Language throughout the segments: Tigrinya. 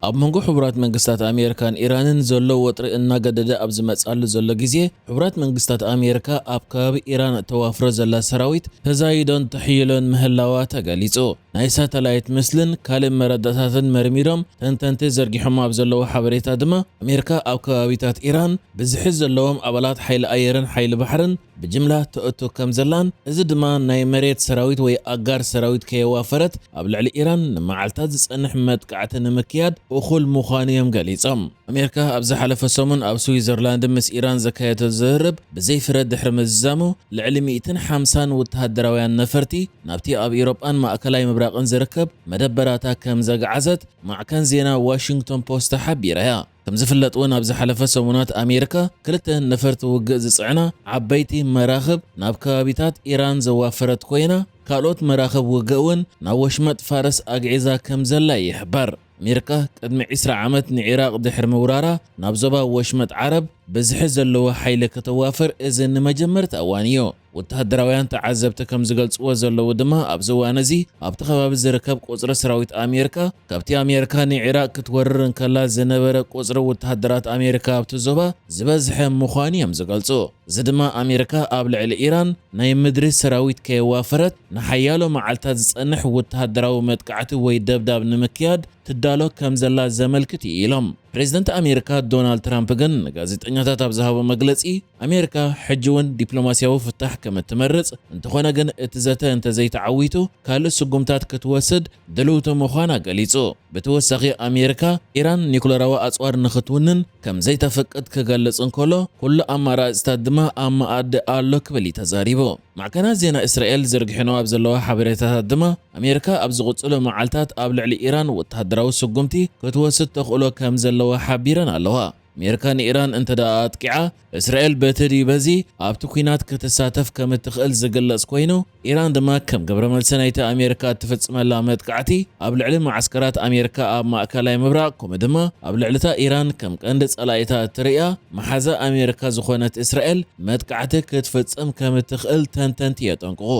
ኣብ መንጎ ሕቡራት መንግስታት ኣሜሪካን ኢራንን ዘሎ ወጥሪ እናገደደ ኣብ ዝመጽኣሉ ዘሎ ግዜ፣ ሕቡራት መንግስታት ኣሜሪካ ኣብ ከባቢ ኢራን እተዋፍሮ ዘላ ሰራዊት ተዛይዶን ተሕይሎን ምህላዋ ተገሊጹ። ናይ ሳተላይት ምስልን ካልእ መረዳእታትን መርሚሮም ተንተንቲ ዘርጊሖም ኣብ ዘለዉ ሓበሬታ ድማ፣ ኣሜሪካ ኣብ ከባቢታት ኢራን ብዝሒ ዘለዎም ኣባላት ሓይሊ ኣየርን ሓይሊ ባሕርን ብጅምላ ተእቱ ከም ዘላን፣ እዚ ድማ ናይ መሬት ሰራዊት ወይ ኣጋር ሰራዊት ከየዋፈረት ኣብ ልዕሊ ኢራን ንመዓልታት ዝጸንሕ መጥቃዕቲ ንምክያድ እኹል ምዃኑ እዮም ገሊጾም። ኣሜሪካ ኣብ ዝሓለፈ ሰሙን ኣብ ስዊዘርላንድ ምስ ኢራን ዘካየደቶ ዝርርብ ብዘይ ፍረ ድሕሪ ምዝዛሙ፣ ልዕሊ ሚእትን ሓምሳን ወተሃደራውያን ነፈርቲ ናብቲ ኣብ ኤውሮጳን ማእከላይ ምብራቕን ዝርከብ መደበራታ ከም ዘግዓዘት ማዕከን ዜና ዋሽንግቶን ፖስት ሓቢራ እያ። ከም ዝፍለጥ እውን፣ ኣብ ዝሓለፈ ሰሙናት ኣሜሪካ ክልተ ነፈርቲ ውግእ ዝጽዕና ዓበይቲ መራኽብ ናብ ከባቢታት ኢራን ዘዋፈረት ኮይና፣ ካልኦት መራኽብ ውግእ እውን ናብ ወሽመጥ ፋርስ ኣግዒዛ ከም ዘላ ይሕበር። ኣሜሪካ ቅድሚ ዕስራ ዓመት ንዒራቕ ድሕሪ ምውራራ፣ ናብ ዞባ ወሽመጥ ዓረብ ብዝሒ ዘለዎ ሓይሊ ከተዋፍር እዚ ንመጀመርታ እዋን እዩ። ወተሃደራውያን ተዓዘብቲ ከም ዝገልጽዎ ዘለዉ ድማ፣ ኣብዚ እዋን እዚ ኣብቲ ከባቢ ዝርከብ ቁጽሪ ሰራዊት ኣሜሪካ፣ ካብቲ ኣሜሪካ ንዒራቕ ክትወርር እንከላ ዝነበረ ቁጽሪ ወተሃደራት ኣሜሪካ ኣብቲ ዞባ ዝበዝሐ ምዃኑ እዮም ዝገልጹ። እዚ ድማ ኣሜሪካ ኣብ ልዕሊ ኢራን ናይ ምድሪ ሰራዊት ከየዋፈረት፣ ንሓያሎ መዓልታት ዝጸንሕ ወተሃደራዊ መጥቃዕቲ ወይ ደብዳብ ንምክያድ ትዳሎ ከም ዘላ ዘመልክት እዩ ኢሎም። ፕሬዝደንት ኣሜሪካ ዶናልድ ትራምፕ ግን ንጋዜጠኛታት ኣብ ዝሃቦ መግለጺ፣ ኣሜሪካ ሕጂ እውን ዲፕሎማስያዊ ፍታሕ ከም እትመርጽ፣ እንተኾነ ግን እቲ ዘተ እንተዘይተዓዊቱ ካልእ ስጉምታት ክትወስድ ድልውቲ ምዃና ገሊጹ። ብተወሳኺ፣ ኣሜሪካ ኢራን ኒኩለራዊ ኣጽዋር ንኽትውንን ከም ዘይተፈቅድ ክገልጽ እንከሎ፣ ኩሉ ኣማራጺታት ድማ ኣብ መኣዲ ኣሎ ክብል እዩ ተዛሪቡ። ማዕከናት ዜና እስራኤል ዘርጊሐንኦ ኣብ ዘለዋ ሓበሬታታት ድማ፣ ኣሜሪካ ኣብ ዝቕጽሉ መዓልታት ኣብ ልዕሊ ኢራን ወተሃደራዊ ስጉምቲ ክትወስድ ተኽእሎ ከም ዘለዋ ሓቢረን ኣለዋ። ኣሜሪካ ንኢራን እንተ ደኣ ኣጥቂዓ፣ እስራኤል በቲ ድዩ በዚ ኣብቲ ኲናት ክትሳተፍ ከም እትኽእል ዝግለጽ ኮይኑ፣ ኢራን ድማ ከም ግብረ መልሲ ናይቲ ኣሜሪካ እትፍጽመላ መጥቃዕቲ ኣብ ልዕሊ መዓስከራት ኣሜሪካ ኣብ ማእከላይ ምብራቕ፣ ከምኡ ድማ ኣብ ልዕሊታ ኢራን ከም ቀንዲ ጸላኢታ እትርእያ መሓዛ ኣሜሪካ ዝኾነት እስራኤል መጥቃዕቲ ክትፍጽም ከም እትኽእል ተንተንቲ የጠንቅቑ።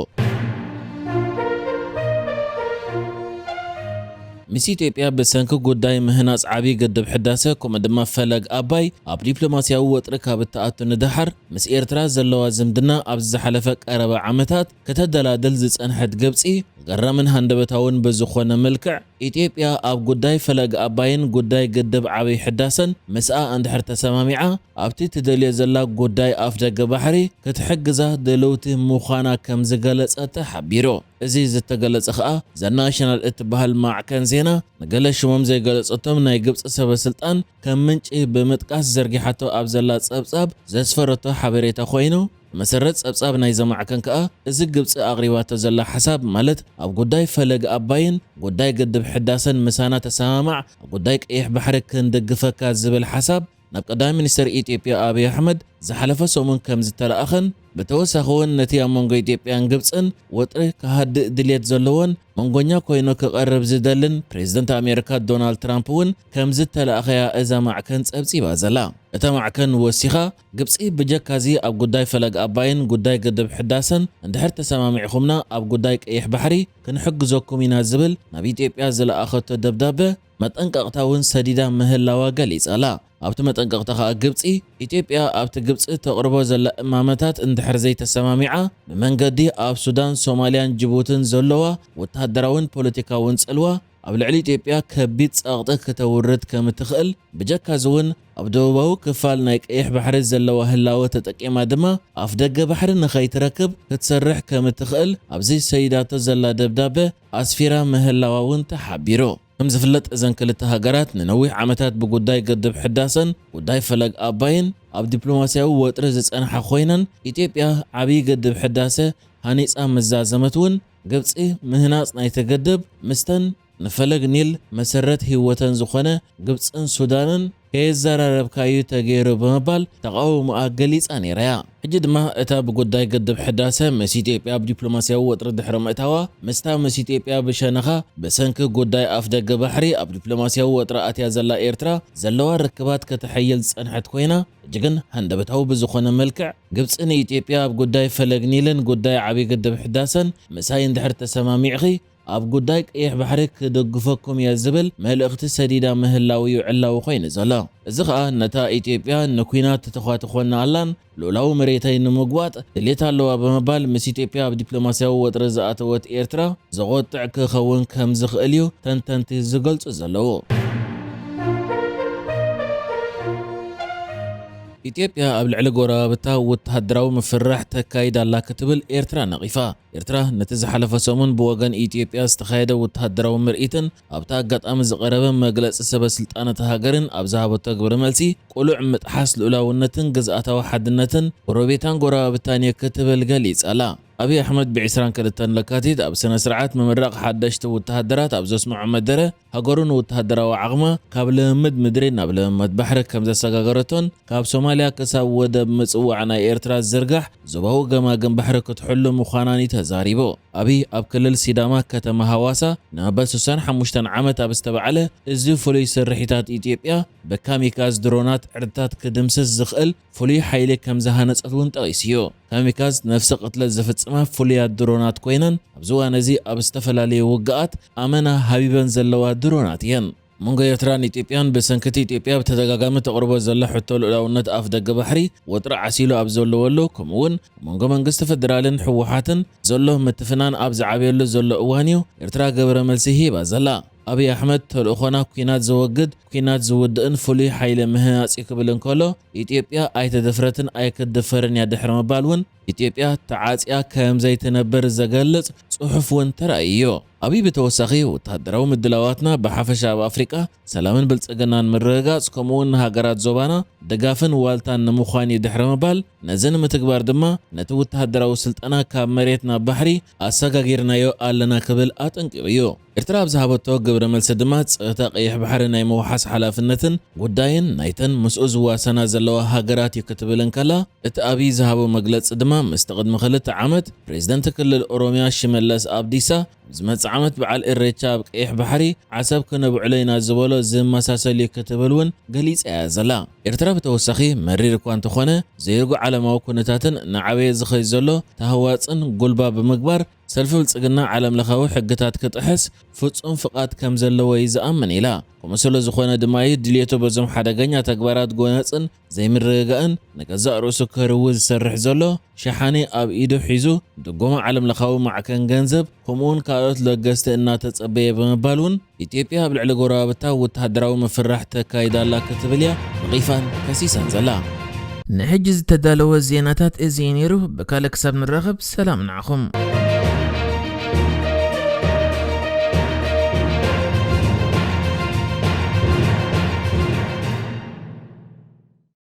ምስ ኢትዮጵያ ብሰንኪ ጉዳይ ምህናጽ ዓብዪ ግድብ ሕዳሰ፣ ከምኡ ድማ ፈለግ ኣባይ ኣብ ዲፕሎማስያዊ ወጥሪ ካብ እትኣቱ ንደሓር፣ ምስ ኤርትራ ዘለዋ ዝምድና ኣብዚ ዝሓለፈ ቀረባ ዓመታት ከተደላድል ዝጸንሐት ግብጺ፣ ገራምን ሃንደበታውን ብዝኾነ መልክዕ፣ ኢትዮጵያ ኣብ ጉዳይ ፈለግ ኣባይን ጉዳይ ግድብ ዓብዪ ሕዳሰን ምስኣ እንድሕር ተሰማሚዓ፣ ኣብቲ ትደልዮ ዘላ ጉዳይ ኣፍደገ ባሕሪ ክትሕግዛ ድልውቲ ምዃና ከም ዝገለጸት ተሓቢሩ። እዚ ዝተገለጸ ከኣ፣ ዘ ናሽናል እትበሃል ማዕከን ዜና፣ ንገለ ሽሞም ዘይገለጸቶም ናይ ግብጺ ሰበ ስልጣን ከም ምንጪ ብምጥቃስ ዘርጊሓቶ ኣብ ዘላ ጸብጻብ ዘስፈረቶ ሓበሬታ ኮይኑ፣ ብመሰረት ጸብጻብ ናይዚ ማዕከን ከኣ፣ እዚ ግብጺ ኣቕሪባቶ ዘላ ሓሳብ፣ ማለት ኣብ ጉዳይ ፈለግ ኣባይን ጉዳይ ግድብ ሕዳሰን ምሳና ተሰማማዕ፣ ኣብ ጉዳይ ቀይሕ ባሕሪ ክንድግፈካ ዝብል ሓሳብ፣ ናብ ቀዳማይ ሚኒስተር ኢትዮጵያ ኣብይ ኣሕመድ ዝሓለፈ ሰሙን ከም ዝተለኣኸን፣ ብተወሳኺ እውን ነቲ ኣብ መንጎ ኢትዮጵያን ግብጽን ወጥሪ ክሃድእ ድልየት ዘለዎን መንጎኛ ኮይኑ ክቐርብ ዝደልን ፕሬዝደንት ኣሜሪካ ዶናልድ ትራምፕ እውን ከም ዝተለኣኸያ እዛ ማዕከን ጸብጺባ ዘላ። እታ ማዕከን ወሲኻ፣ ግብጺ ብጀካዚ ኣብ ጉዳይ ፈለግ ኣባይን ጉዳይ ግድብ ሕዳሰን እንድሕር ተሰማሚዕኹምና፣ ኣብ ጉዳይ ቀይሕ ባሕሪ ክንሕግዘኩም ኢና ዝብል ናብ ኢትዮጵያ ዝለኣኸቶ ደብዳበ መጠንቀቕታ እውን ሰዲዳ ምህላዋ ገሊጻ ኣላ። ኣብቲ መጠንቀቕታ ከኣ ግብጺ፣ ኢትዮጵያ ኣብቲ ግብጺ ተቕርቦ ዘላ እማመታት እንድሕር ዘይተሰማሚዓ፣ ብመንገዲ ኣብ ሱዳን፣ ሶማልያን ጅቡትን ዘለዋ ወተሃደራውን ፖለቲካውን ጽልዋ ኣብ ልዕሊ ኢትዮጵያ ከቢድ ጸቕጢ ክተውርድ ከም እትኽእል፣ ብጀካዚ እውን ኣብ ደቡባዊ ክፋል ናይ ቀይሕ ባሕሪ ዘለዋ ህላወ ተጠቂማ ድማ ኣፍ ደገ ባሕሪ ንኸይትረክብ ክትሰርሕ ከም እትኽእል ኣብዚ ሰይዳቶ ዘላ ደብዳበ ኣስፊራ ምህላዋ እውን ተሓቢሩ። ከም ዝፍለጥ፣ እዘን ክልተ ሃገራት ንነዊሕ ዓመታት ብጉዳይ ግድብ ሕዳሰን ጉዳይ ፈለግ ኣባይን ኣብ ዲፕሎማስያዊ ወጥሪ ዝጸንሓ ኮይነን፣ ኢትዮጵያ ዓብዪ ግድብ ሕዳሰ ሃኒጻ ምስ ዛዘመት እውን፣ ግብጺ ምህናጽ ናይቲ ግድብ ምስተን ንፈለግ ኒል መሰረት ህይወተን ዝኾነ ግብጽን ሱዳንን ከየዘራረብካዩ ተገይሩ ብምባል ተቓውሞኣ ገሊጻ ነይራ እያ። ሕጂ ድማ እታ ብጉዳይ ግድብ ሕዳሰ ምስ ኢትዮጵያ ኣብ ዲፕሎማስያዊ ወጥሪ ድሕሪ ምእታዋ፣ ምስታ ምስ ኢትዮጵያ ብሸነኻ ብሰንኪ ጉዳይ ኣፍ ደገ ባሕሪ ኣብ ዲፕሎማስያዊ ወጥሪ ኣትያ ዘላ ኤርትራ ዘለዋ ርክባት ከተሐይል ዝጸንሐት ኮይና፣ ሕጂ ግን ሃንደበታዊ ብዝኾነ መልክዕ ግብጺ ንኢትዮጵያ ኣብ ጉዳይ ፈለግ ኒልን ጉዳይ ዓብዪ ግድብ ሕዳሰን ምሳይ እንድሕር ተሰማሚዕኺ፣ ኣብ ጉዳይ ቀይሕ ባሕሪ ክድግፈኩም እየ ዝብል መልእኽቲ ሰዲዳ ምህላው እዩ ዕላዊ ኮይኑ ዘሎ። እዚ ኸኣ ነታ ኢትዮጵያ ንኲናት ትተዃትኾና ኣላን ልኡላዊ መሬተይ ንምግዋጥ ድሌት ኣለዋ ብምባል ምስ ኢትዮጵያ ኣብ ዲፕሎማስያዊ ወጥሪ ዝኣተወት ኤርትራ ዘቖጥዕ ክኸውን ከም ዝኽእል እዩ ተንተንቲ ዝገልጹ ዘለዉ። ኢትዮጵያ ኣብ ልዕሊ ጎረባብታ ወተሃደራዊ ምፍርራሕ ተካይድ ኣላ ክትብል ኤርትራ ነቒፋ። ኤርትራ ነቲ ዝሓለፈ ሰሙን ብወገን ኢትዮጵያ ዝተኻየደ ወተሃደራዊ ምርኢትን ኣብቲ ኣጋጣሚ ዝቐረበ መግለጺ ሰበ ስልጣን እታ ሃገርን ኣብ ዝሃበቶ ግብረ መልሲ፣ ቅሉዕ ምጥሓስ ልኡላውነትን ግዝኣታዊ ሓድነትን ጎረቤታን ጎረባብታን እዩ ክትብል ገሊጻ ኣላ። ኣብይ ኣሕመድ ብ ዕስራን ክልተን ለካቲት ኣብ ስነ ስርዓት ምምራቕ ሓደሽቲ ወተሃደራት ኣብ ዘስምዖ መደረ፣ ሃገሩ ንወተሃደራዊ ዓቕማ ካብ ልምምድ ምድሪ ናብ ልምምድ ባሕሪ ከም ዘሰጋገረቶን ካብ ሶማልያ ክሳብ ወደብ ምጽዋዕ ናይ ኤርትራ ዝዝርጋሕ ዞባዊ ገማግም ባሕሪ ክትሕሉ ምዃናን እዩ ተዛሪቡ። ኣብይ ኣብ ክልል ሲዳማ ከተማ ሃዋሳ ንመበል ስሳን ሓሙሽተን ዓመት ኣብ ዝተባዕለ እዚ ፍሉይ ስርሒታት ኢትዮጵያ ብካሚካዝ ድሮናት ዕርድታት ክድምስስ ዝኽእል ፍሉይ ሓይሊ ከም ዝሃነጸት እውን ጠቒሱ እዩ። ካሚካዝ ነፍሲ ቅትለት ዝፍጽማ ፍሉያት ድሮናት ኮይነን ኣብዚ እዋን እዚ ኣብ ዝተፈላለዩ ውግኣት ኣመና ሃቢበን ዘለዋ ድሮናት እየን። መንጎ ኤርትራን ኢትዮጵያን ብሰንክቲ ኢትዮጵያ ብተደጋጋሚ ተቕርቦ ዘላ ሕቶ ልኡላውነት ኣፍ ደገ ባሕሪ ወጥሪ ዓሲሉ ኣብ ዘለወሉ፣ ከምኡ እውን መንጎ መንግስቲ ፈደራልን ህወሓትን ዘሎ ምትፍናን ኣብ ዝዓበየሉ ዘሎ እዋን እዩ ኤርትራ ግብረ መልሲ ሂባ ዘላ። ኣብይ ኣሕመድ ተልእኾና ኲናት ዘወግድ፣ ኲናት ዝውድእን ፍሉይ ሓይሊ ምህናጽ እዩ ክብል እንከሎ፣ ኢትዮጵያ ኣይተደፍረትን ኣይክትድፈርን እያ ድሕሪ ምባል እውን ኢትዮጵያ ተዓጽያ ከም ዘይትነብር ዘገልጽ ጽሑፍ እውን ተራእዩ እዩ። ኣብይ ብተወሳኺ ወተሃደራዊ ምድላዋትና ብሓፈሻ ኣብ ኣፍሪቃ ሰላምን ብልጽግናን ምርግጋጽ ከምኡ እውን ንሃገራት ዞባና ድጋፍን ዋልታን ንምዃን እዩ ድሕሪ ምባል፣ ነዚ ንምትግባር ድማ ነቲ ወተሃደራዊ ስልጠና ካብ መሬት ናብ ባሕሪ ኣሰጋጊርናዮ ኣለና ክብል ኣጠንቂቑ እዩ። ኤርትራ ኣብ ዝሃበቶ ግብረ መልሲ ድማ ጸጥታ ቀይሕ ባሕሪ ናይ ምውሓስ ሓላፍነትን ጉዳይን ናይተን ምስኡ ዝዋሰና ዘለዋ ሃገራት እዩ ክትብል እንከላ፣ እቲ ኣብይ ዝሃቦ መግለጺ ድማ ምስቲ ቅድሚ ክልተ ዓመት ፕሬዝደንት ክልል ኦሮምያ ሽመለስ ኣብዲሳ ኣብ ዝመጽእ ዓመት በዓል ኢሬቻ ኣብ ቀይሕ ባሕሪ ዓሰብ ክነብዕሎ ኢና ዝበሎ ዝመሳሰል እዩ ክትብል እውን ገሊጻ እያ ዘላ። ኤርትራ ብተወሳኺ መሪር እኳ እንተኾነ ዘይርጉ ዓለማዊ ኩነታትን ንዓበየ ዝኸይ ዘሎ ተሃዋጽን ጉልባ ብምግባር ሰልፊ ብልጽግና ዓለም ለኻዊ ሕግታት ክጥሕስ ፍጹም ፍቓድ ከም ዘለዎ እዩ ዝኣምን ኢላ። ከምኡ ስለ ዝኾነ ድማ እዩ ድልየቱ በዞም ሓደገኛ ተግባራት ጎነጽን ዘይምርግጋእን ንገዛእ ርእሱ ከርዊ ዝሰርሕ ዘሎ ሸሓኒ ኣብ ኢዱ ሒዙ ድጎማ ዓለም ለኻዊ ማዕከን ገንዘብ ከምኡውን ካልኦት ለገስቲ እናተጸበየ ብምባል እውን ኢትዮጵያ ኣብ ልዕሊ ጎረባብታ ወተሃደራዊ ምፍራሕ ተካይዳ ኣላ ክትብል እያ ነቒፋን ከሲሳን ዘላ። ንሕጂ ዝተዳለወ ዜናታት እዚ እዩ ነይሩ። ብካልእ ክሳብ ንራኸብ ሰላም ንዓኹም።